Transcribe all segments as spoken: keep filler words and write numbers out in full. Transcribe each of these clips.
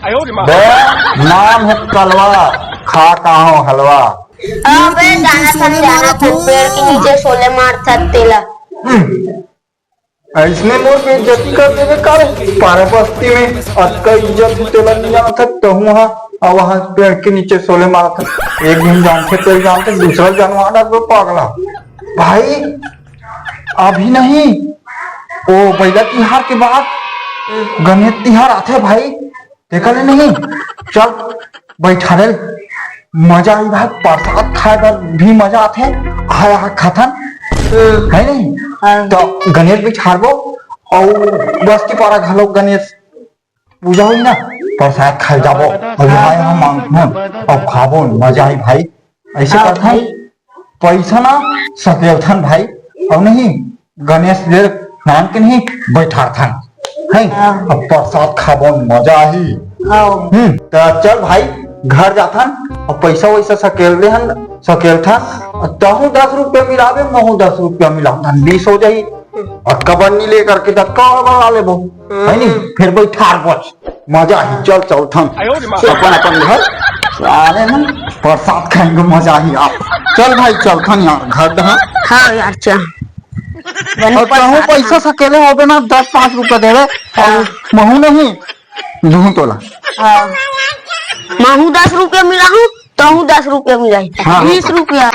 बे, नाम हे कलवा, खा कहाँ हो हलवा। अबे जाना थन, जाना थन, पेड़ के नीचे सोले मार थन तेला। हम्म, अइसने मोर बेइज्जती कर देबे का रे? पारा बस्ती में अतका इज्जत हे, तेला नइ जानत हस, तहूँ हा, अउ वहाँ पेड़ के नीचे सोले मारत हस। एक दिन जानथे, तेल जानथे, दूसरा जानवर डालबो पागला। भाई, अभी नहीं, ओ बइला तिहार के बाद गणेश तिहार आथे भाई, तेकर ले नहीं, चल बइठारे ल मजा आही भाई, प्रसाद खाए बर भी मजा आथे। हाय हाय खाथन, है नहीं? हाँ। तो गणेश बइठारबो, अउ बस्ती पारा घलो गणेश पूजा होही ना, प्रसाद खाए जाबो, अउ हाय हाय मांगथन, अउ खाबो, मजा आही भाई। अइसे हाँ करथन, भाई। पइसा ना सकेलथन भाई, अउ नहीं गणेश ले नाम के नहीं बइठारथन, है? हाँ। अब प्रसाद खाबो, मजा आही। हाँ। हम्म, त चल भाई, घर जाथन, अब पइसा वइसा सकेल देहन, सकेलथन, तहूँ दस रुपया मिलाबे, महूँ दस रुपया मिलाथन, बीस हो जाही, अतका बन्नी लेकर के ततका और बना लेबो, है नी? फिर बइठारबो। मजा आही, चल चलथन अपन अपन घर। साले ना प्रसाद खाएंगे, मजा आही यार। चल भाई चलथन यार घर डहर। हाँ यार चल। अउ तहूँ पइसा सकेले होबे ना, दस पाँच रुपया देबे। हाँ। अउ महूँ नहीं दूहूँ तोला। हाँ। महूँ दस रुपया मिलाहूँ, तहूँ दस रुपया मिलाही। हाँ। बीस रुपया।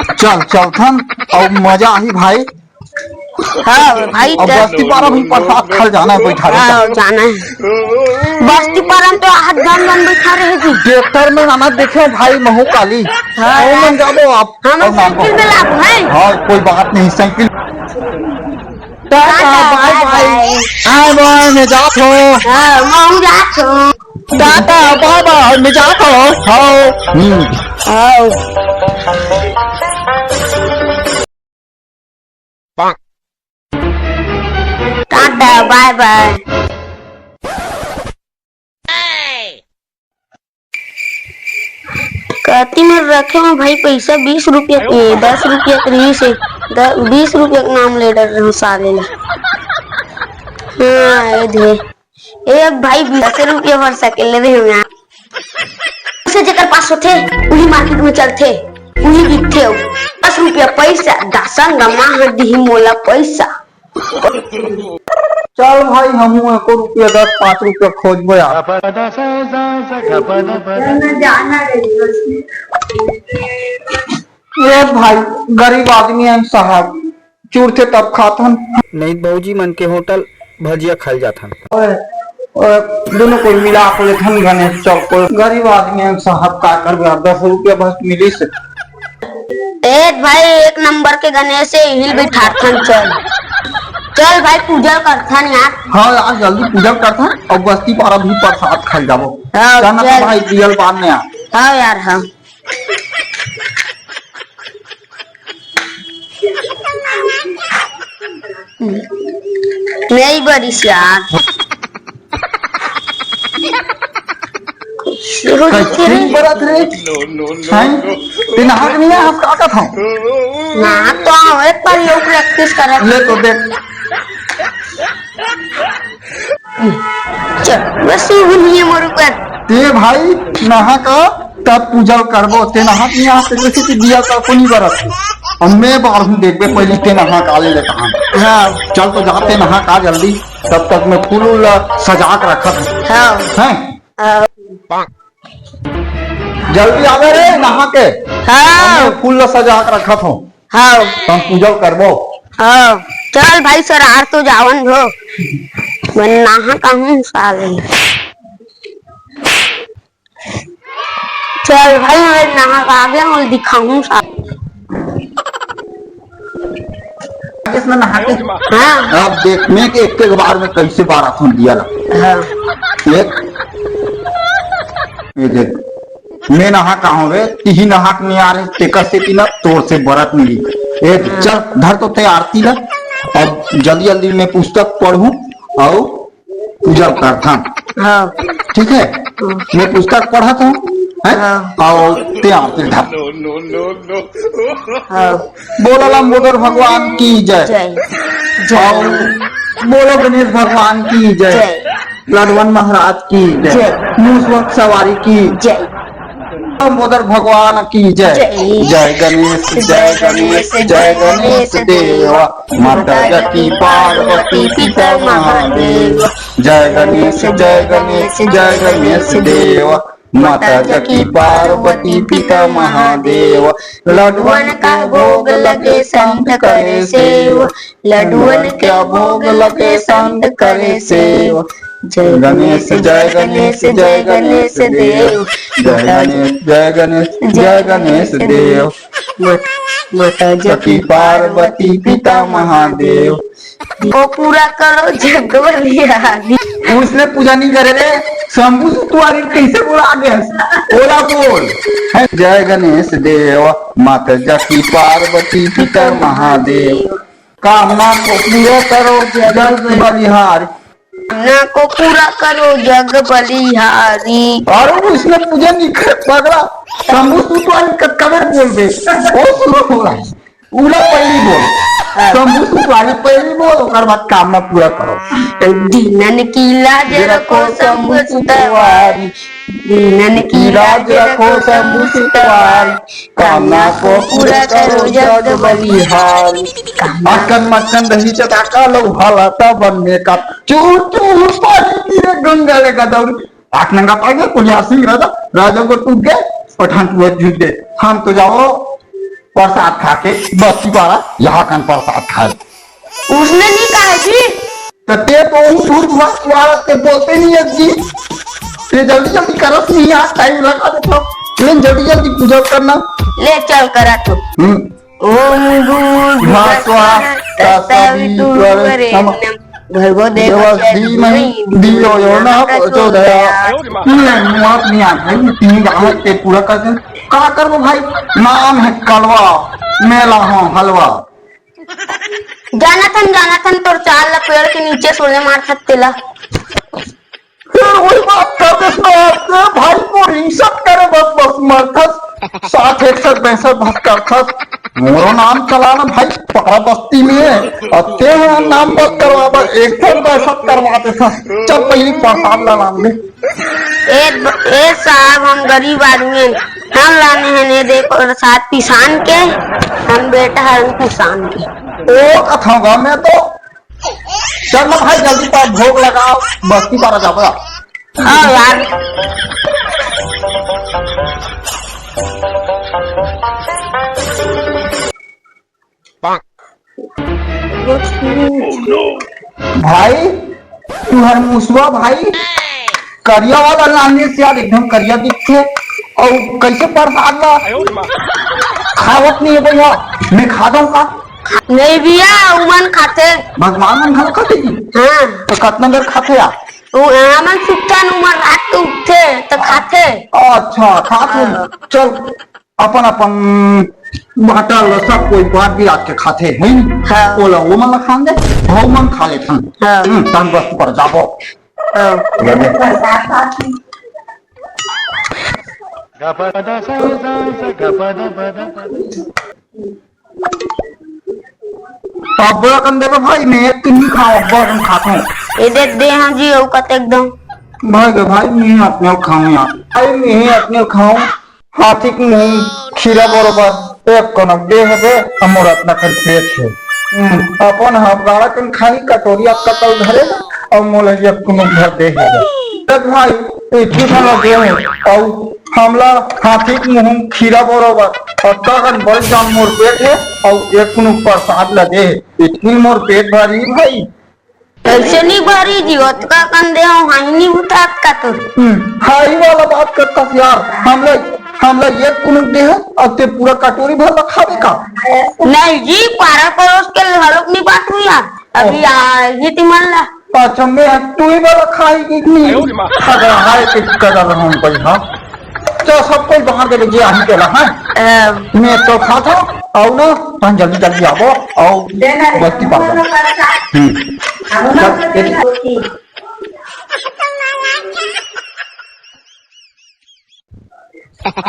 चल चलथन, अउ मजा आही भाई। हाँ भाई, अउ तो बस्ती पारा भी प्रसाद खाए ल जाना हे, बइठारे हाँ, जाना हे। बस्ती पारा में तो हाथ गन गन बइठारे हे जी। ट्रैक्टर में नाना देखे भाई, महूँ काली। हाँ, अउ हाँ। मन जाबो आप, हम अउ नाम साइकिल पे लाबो, हैं? हाँ, कोई बात नहीं, साइकिल। टाटा, टाटा, बाय बाय बाय। बाय। हाँ, बाय, मैं जात हूँ। हाँ, महूँ जात हूँ। टाटा, बाय बाय, मैं जात हूँ। हाँ। हम्म। हाँ। टाटा, बाय बाय। कति में रखे हो भाई पइसा? बीस रुपया के, दस रुपया के रहिस हे, द-, बीस रुपया के नाम ले डर रहे हो साले ला। हाँ, ये दे। ए भाई, बीस रुपया भर सकेले रे हम यार। से जेकर पास होथे, उही मार्केट में चलथे, उही बिकथे। दस रुपया पइसा, दासन रमा ह दिही मोला पइसा। चल भाई, हमहू एको रुपया दस, पाँच रुपया खोजबो यार। ए भाई, गरीब आदमी हन साहब, चुरथे तब खाथन। नहीं, भौजी मन के होटल भजिया खाए जाथन। ओए, ओए, दोनों कोई मिला के लेथन गणेश चौक को। गरीब आदमी हन साहब, का करबे, दस रुपया बस मिलिस। ए भाई, एक नंबर के गणेश हे, इही ल बइठारथन, चल। चल भाई, पूजा करथन यार। हाँ यार, जल्दी पूजा करथन अउ बस्ती पारा भी प्रसाद खाए जाबो। हाँ, चल ना चल। भाई, दियल बाद में आ। हाँ यार, हाँ। नहीं बरिस यार। शुरू कैसे से नहीं बरत रे? हैं? ते नहा के नहीं आया, हम का कहत हूँ? ना तो आओ, एक बार यो प्रैक्टिस करत। ले तो देख। चल, बस ये भी नहीं है मोर ऊपर। ते भाई नहा का तब पूजा करबो, ते नहा के नहीं आते जैसे कि दिया का कोनी बरत। अब मैं बार हूँ, देखबे पहले ते नहा का ले लेता हूँ। हाँ। चल तो जाते नहा का जल्दी, तब तक मैं फूल उल सजा के रखत हूँ। हाँ। हैं? हाँ। जल्दी आवे रे नहा के। हाँ। मैं फूल ला सजा के रखत हूँ। हाँ। तो हम पूजा करबो। हाँ। चल भाई, सरार तो जावन दो। मैं नहा कहूँ साले। चल भाई, मैं नहा के आ गया हूँ, दिखाऊँ साले। किसने नहा के? हाँ। अब देख, मैं के एक, एक बार में कैसे बार आथन दिया ला। हाँ। देख, ये देख, मैं नहा कहाँ हूँ रे? तिही नहा के नहीं आ रहे, तेकर से कि ना तोर से बरत नहीं। ए, हाँ। चल, धर तो ते आरती ला। अब जल्दी जल्दी मैं पुस्तक पढ़ूँ अउ पूजा करथन। हाँ। ठीक है? हाँ। मैं पुस्तक पढ़त हूँ, हैं? हाँ। अउ ते आरती धर। हाँ। बोलो लंबोदर भगवान की जय। जय। जय। अउ बोलो गणेश भगवान की जय। जय। लडवन महाराज की जय। जय। मूसवा सवारी की जय। लंबोदर भगवान की जय। जय। जय गणेश, जय गणेश, जय गणेश देवा। माता जाकी पार्वती पिता महादेव। जय गणेश, जय गणेश, जय गणेश देवा। माता जाकी पार्वती पिता महादेव। लडवन का भोग लगे संत करे सेवा। लडवन का भोग लगे संत करे सेवा। जय गणेश, जय गणेश, जय गणेश देव। जय गणेश, जय गणेश, जय गणेश देव। माता जाकी पार्वती पिता महादेव। ओ पूरा करो जग बलिहारी। उसने पूजा नहीं करे रे, शंभू सुतवारी कैसे बोला आगे? ओला बोल। जय गणेश देव, माता जाकी पार्वती पिता महादेव। कामना को पूरा करो जग बलिहारी। कामना को पूरा करो जग बलिहारी। अरे उसने पूजा नहीं करे पगला, शंभू सुतवारी का कबर बोल दे। ओ शुरू हो रहा है। पूरा पहली बोल। हाँ। शंभू सुतवारी पहली बोल, ओकर बाद काम में पूरा करो। दीनन की लाज रखो शंभू सुतवारी। दीनन की लाज रखो शंभू सुतवारी। कामना को पूरा करो जग बलिहारी। अकन मक्कन दही चटाका लो, हलाता बन में का। चूर चूर पानी पीरे गंगा ले गदौरी। आठ नंगा पाई गए, कुलिया सिंह राजा, राजा को टूट गए, पठान टूट झूठ गए। हम तो जाओ प्रसाद खा के बस्ती पारा, यहाँ कन प्रसाद खाए। उसने नहीं कहा जी। तो ते तो उन झूठ बात वाला ते बोलते नहीं है जी। ते जल्दी जल्दी करत नहीं, आज टाइम लगा देता। लेकिन जल्दी जल्दी पूजा करना। ले चल करा तू। हम्म। ओम भूर्भुवः स्वः तत्सवितुर्वरेण्यं भर्गो देवस्य धीमहि धियो यो नः प्रचोदयात्। नहीं, मुँह नहीं आ भाई, तीन गाना के पूरा कर दे। का करबो भाई, नाम है कलवा, मेला हो हलवा। जाना थन, जाना थन, तोर चाल ला पेड़ के नीचे सोने मार सकते ला। फिर वही बात कर दे, भाई को हिंसक करे, बस, बस, मरथस, साठ, एकसठ, पैंसठ, बस करथस। मोरो नाम चला ना भाई, पारा बस्ती में, अते नाम बस करवा, बस, एक ठन पैंसठ करवा देथस। चल, पहली प्रसाद ला नाम दे। ए, ए साहब, हम गरीब आदमी हैं, हम लाने हैं, ने देखो, प्रसाद पिसान के, हम बेटा हन किसान के। ओ, कथौगा मैं तो चल ना भाई, जल्दी कर, भोग लगाओ, बस्ती पारा जाबो। हाँ यार। भाई, तुहर मुसवा भाई, करिया वाला लाने से यार, एकदम करिया दिखथे। अउ कैसे प्रसाद ला खावत नहीं है भैया, मैं खा दूं का? नहीं भैया, उमन खाथे। भगवान मन घलो खाथे जी? हाँ। तो कतना बेर खाथे यार? वो हमन सुतथन, उमन रात के उठथे, तो खाथे। अच्छा, खाथे। हाँ। चल, अपन, अपन बांटा ल सब कोई बांट बिराट के खाथे, है नी? हाँ। ओला, ओमन ला खान दे, भाव मन खा लेथन। हाँ। हम्म, तन बस पर जाबो। हाँ। ले ले। अब्बड़ अकन देबे भाई, मैं एक तो नहीं खाऊं, अब्बड़ अकन खाता हूँ। ये दे दे, हाँ जी, वो कतेक दम। भाई गे भाई, मैं अपने खाऊं यार। भाई, मैं अपने खाऊं। हाथी के मुंह खीरा बरोबर, एक कनक दे हबे, अउ मोर अतना कर पेट हे। हम्म, अपन ह गाड़ा कन खाही कटोरी अतका तल धरे, अउ मोला एक कुनुक भर दे हबे। देख भाई, इतनी खाना दे हे, अउ हमला हाथी के मुंह खीरा बरोबर, अतका कन बड़ जान मोर पेट हे, अउ एक कुनुक प्रसाद ला दे हे, इतनी मोर पेट भरी भाई। कैसे नहीं भरी जी, ओतका कन दे हो, हाई नहीं उठा का तो। हम्म, हाई वाला बात करता यार, हमला, हमला एक कुनुक दे हो, अब ते पूरा कटोरी भर ला खाबे का? नहीं जी, पारा परोस के हलुक नहीं बात हुई यार, अभी ओह। आ, ये तिमन ला। अच्छा, मैं तू ही वाला खाई कि नहीं? अगर हाय के कदर हम कोई, हाँ? तो सब कोई बाहर के लिए आही के ला, हाँ? अम। मैं तो खाता, आओ ना, तुम जल्दी जल्दी आवो, आओ, बस्ती पास। हम्म।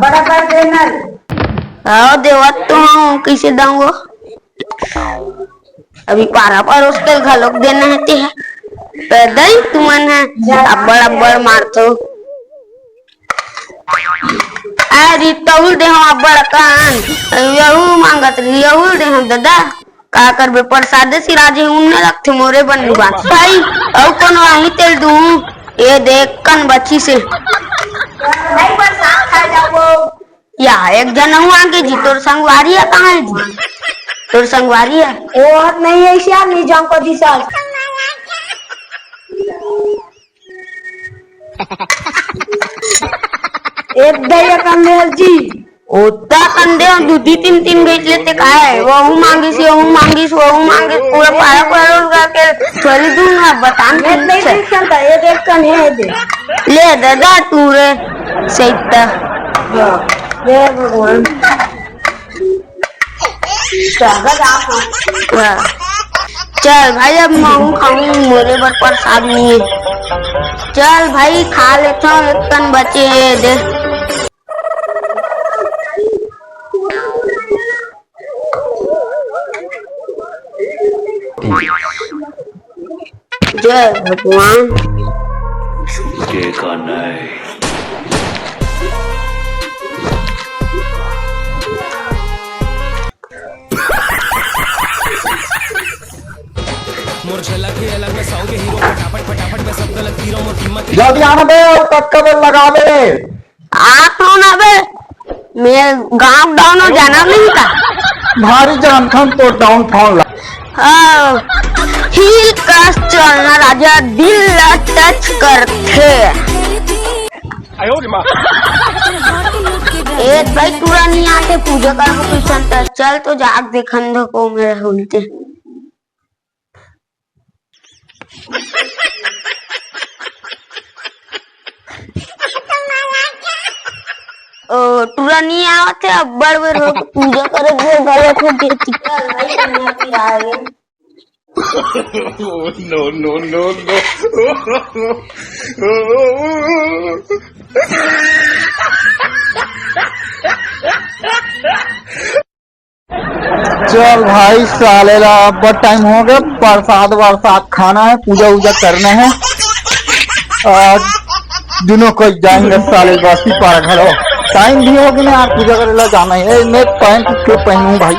बड़ा कर देना। आओ देवत तो हूँ, कैसे दऊंगो? अभी पारा परोस के घलोक देना हे ते ह। त दई तुमन ह अब्बड़ अब्बड़ मारथो। अरे तहुल देहूं अब्बड़ अकन, यहू मांगत यहू देहूं ददा। का करबे, प्रसादे सिराजे उन्ने लगथे मोरे बन बात। भाई, अउ कोनो आही तेल दूं? ये देख कन बची से। भाई, प्रसाद खा जाबो। या, एक जन अउ आगे जी, तोर संगवारी हे कहाँ हे जी? तोर संगवारी हे? वो हाथ नहीं है, इसे आप नहीं जाऊँ को दिशा। एक दया कंदेल जी। ओता कंदेल दू दी तीन तीन बेच लेते काय? वहू मांगिस, वहू मांगिस, वहू मांगिस, पूरा पारा पारा उलगा के छोड़ी दूंगा, बता मैं नहीं ठीक से। देख सकता, एक एक कन है दे। ले दादा तू रे, सही त। हाँ, जय भगवान। स्वागत आप। हाँ। चल भाई, अब महू खाऊं, मोरे बर प्रसाद नहीं है। चल भाई, खा लेथो, एक कन बचे हे दे। जय भगवान। झुकेगा नहीं। मोर झलक हे अलग में सौ के हीरो, फटाफट फटाफट में सब गलत हीरो, मोर कीमत हे। जल्दी आना बे, अउ कतका बेर लगाबे। आप हो ना बे, मैं गांव डाउन हो जाना नहीं का? भारी जानथन तो डाउन फोन ला। हाँ, हील कस चलना राजा, दिल ला टच करथे। ए भाई, टूरा नहीं आते पूजा करबो किसन त चल तो जाग देखन दो को मेरा हुलते। ओ, टूरा नहीं आवत हे, अब बड़ बेर हो पूजा करे के घलो को देती। चल भाई, कन्या की आ गई। No, no, no, no। चल भाई, साले ला अब्बड़ टाइम हो गया, प्रसाद वरसाद खाना है, पूजा वूजा करना है। आज दोनों कोई जाएंगे साले बस्ती पारा घलो। टाइम भी हो गया ना यार, पूजा करे ला जाना है। ए, मैं पैंट क्यों पहनूं भाई,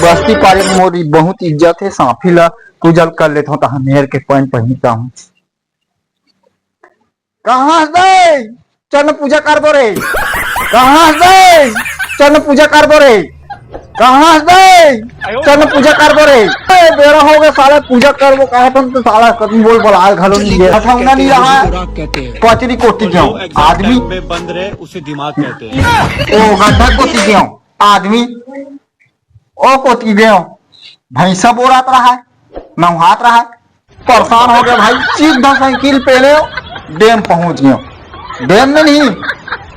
बस्ती पारा मोरी बहुत इज्जत है, सांफी ला पूजा कर लेता हूँ, तहाँ मेहर के पैंट पहनता हूँ। कहाँ हस बे? चल न पूजा करबो रे। कहाँ हस बे? चल न पूजा करबो रे। कहाँ हस बे? चल न पूजा करबो रे। ए, बेरा हो गया साला, पूजा करबो कहा था तो साला कभी बोल बलाल घलो नहीं गया। हथौना नहीं रहा है। कचरी कोटी गयो आदमी। में बंद रहे, उसे दिमाग कहते हैं। ओ गड्ढा कोटी गयो आदमी। ओ कोती गयो, भैंसा बोरात रहा है, नहात रहा है, परेशान हो गया भाई, सीधा साइकिल पे ले डैम पहुंच गयो। डैम में नहीं,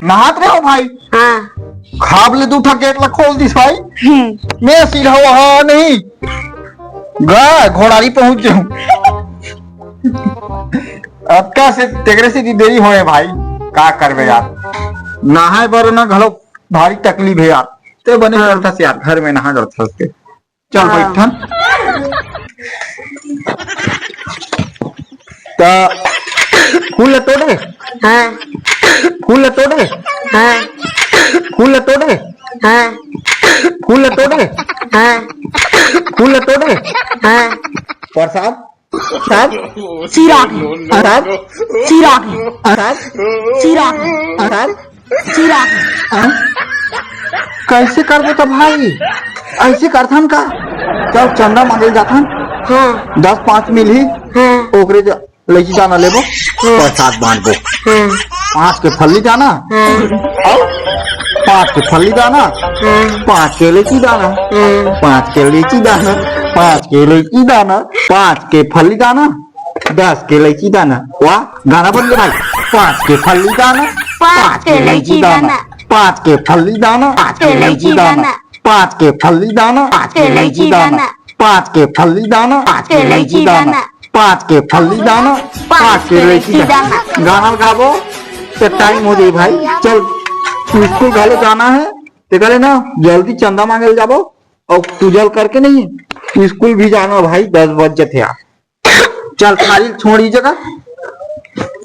नहात रहे हो भाई। हाँ। खाब ले दू ठा गेट ला खोल दिस भाई। हम्म। मैं सीधा वहां नहीं, गा घोड़ारी पहुंच गयो। अतका से तेकरे से देरी होए भाई, का करबे यार, नहाए बर ना घलो भारी तकलीफ है यार। ते बने हाँ। करथस यार, घर में नहा करथस ते। चल हाँ। बैठन। त फूल ल तोड़बे? हाँ। फूल ल तोड़बे? हाँ। फूल ल तोड़बे? हाँ। फूल ल तोड़बे? हाँ। फूल ल तोड़बे? हाँ। प्रसाद? साहब? सिराग। साहब? सिराग। साहब? सिराग। साहब? सिराग। हाँ? कैसे करबो त भाई? ऐसे करथन का? चल चंदा मांगे जाथन। हाँ। दस पाँच मिलही। हाँ। ओकरे ज-, लइकी दाना लेबो, हाँ। प्रसाद बांटबो। हाँ। पाँच के फल्ली दाना। हाँ। अउ पाँच के फल्ली दाना। हाँ। पाँच के लइकी दाना। हाँ। पाँच के लइकी दाना। पाँच के लइकी दाना। पाँच के फल्ली दाना। दस के लइकी दाना। वाह, गाना बन गया भाई। पाँच के फल्ली दाना, पाँच के लइकी दाना, पाँच के फल्ली दाना, पाँच के लइकी दाना, पाँच के फल्ली दाना, पाँच के लइकी दाना, पाँच के फल्ली दाना, पाँच के लइकी दाना, पाँच के फल्ली दाना, पाँच के लइकी दाना। गाना गाबो त टाइम हो जाई भाई। चल, स्कूल घलो जाना है, ते करे ना जल्दी चंदा मांगे ल जाबो। अउ पूजा ल करके नहीं, स्कूल भी जाना भाई, दस बज जथे यार। चल, थारी छोड़ी जगह।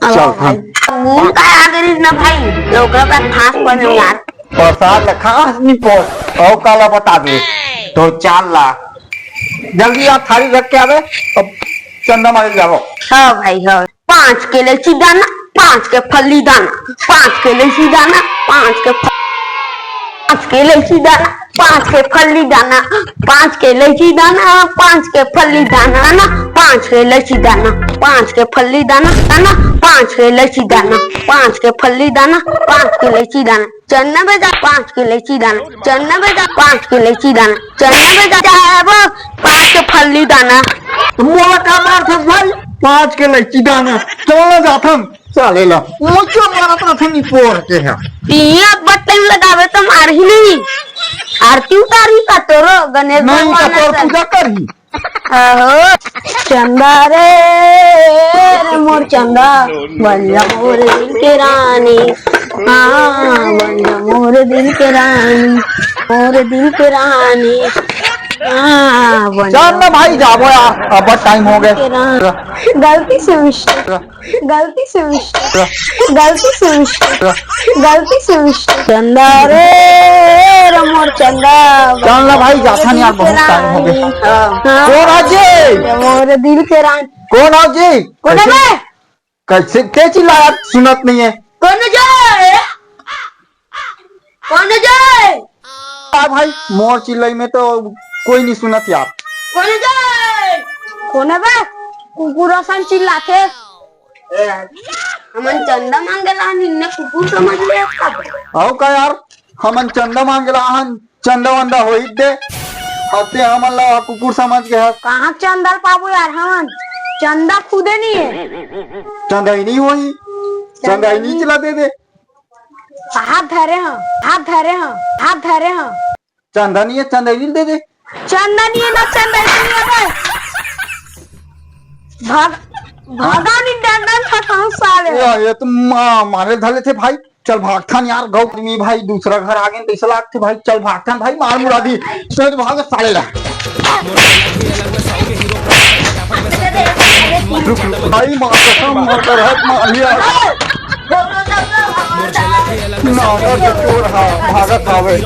चल, हाँ। मुंह का आगे रहिस ना भाई, तो ओकरा बाद फांस पड़े यार। प्रसाद ला खास नहीं पहुंच, अउ काला बता दे। तो चाल ला, जल्दी आ, थारी रख के आवे, अब चंदा मारे जाबो। हाँ भाई, हाँ। पाँच के इलायची दाना, पाँच के फल्ली दाना, पाँच के इलायची दाना, पाँच के फ-, पाँच के इलायची दाना, पाँच के फल्ली दाना, पाँच के इलायची दाना, पाँच के फल्ली दाना, ना, पाँच के इलायची दाना, पाँच के फल्ली दाना, दाना, पाँच के इलायची दाना, पाँच के फल्ली दाना, पाँच के इलायची दाना। चंदा बजा पाँच के इलायची दाना, चंदा बजा पाँच के इलायची दाना, चंदा बजा जाबो पाँच के फल्ली दाना। मोला का मारथस भाई? पाँच के इलायची दाना, चल ना जाथन साले ला। मोचो मारत रथे निपोर के है। तिया बटन लगावे तो मारही नहीं। आरती उतारी का तोरो गणेश नहीं, भगवान तो तोर आसन। पूजा करही। आहो, चंदा रे, रे मोर चंदा, बन जा मोर दिल के रानी। हाँ, बन जा मोर दिल के रानी, मोर दिल के रानी। हाँ, बन चल जा ना भाई, मोर जाबो यार, अब टाइम हो गया। के रानी। गलती से मिस्टेक। गलती से मिस्टेक, गलती से मिस्टेक, गलती से मिस्टेक। चंदा रे, रे मोर चंदा। चल ना भाई, जाथन यार, बहुत टाइम हो गया। हाँ। कौन है जी? मोर दिल के रानी। कौन है जी? कौन है कैसे, बे? कैसे, क्या चिल्लाया? सुनत नहीं है। कौन है जी? कौन है जी? आ भाई, मोर चिल्लई में तो कोई नहीं सुनत यार। कोन हे बे? कोन हे बे? कुकुर असन चिल्लाथे। ए, हमन चंदा मांगे ला हन, इन्ने कुकुर समझ ले अब तक। अउ का यार, हमन चंदा मांगे ला हन, चंदा वंदा होई दे। अब ते हमन ला कुकुर समझ के हस। कहाँ चंदा ल पाबो यार हमन? चंदा खुदे नहीं है। चंदा ही नहीं होही, चंदा ही नहीं चला दे दे। हाथ धरे हं, हाथ धरे हं, हाथ धरे हं। चंदा नहीं है, चंदा नहीं दे दे। चंदा नहीं है ना, चंदा नहीं है बे। भाग, भागा नहीं, डंडा फटाऊं साले। ये, ये तो मा-, मारे धले थे भाई। चल भागथन यार, गौ आदमी भाई, दूसरा घर आ गए, कैसे लागथे भाई? चल भागथन भाई, मार मुरा दी। चल भाग साले ला। भाई, माँ कसम, मार कर हाथ मार लिया। ना, ना, चोर, हाँ, भागत आवे।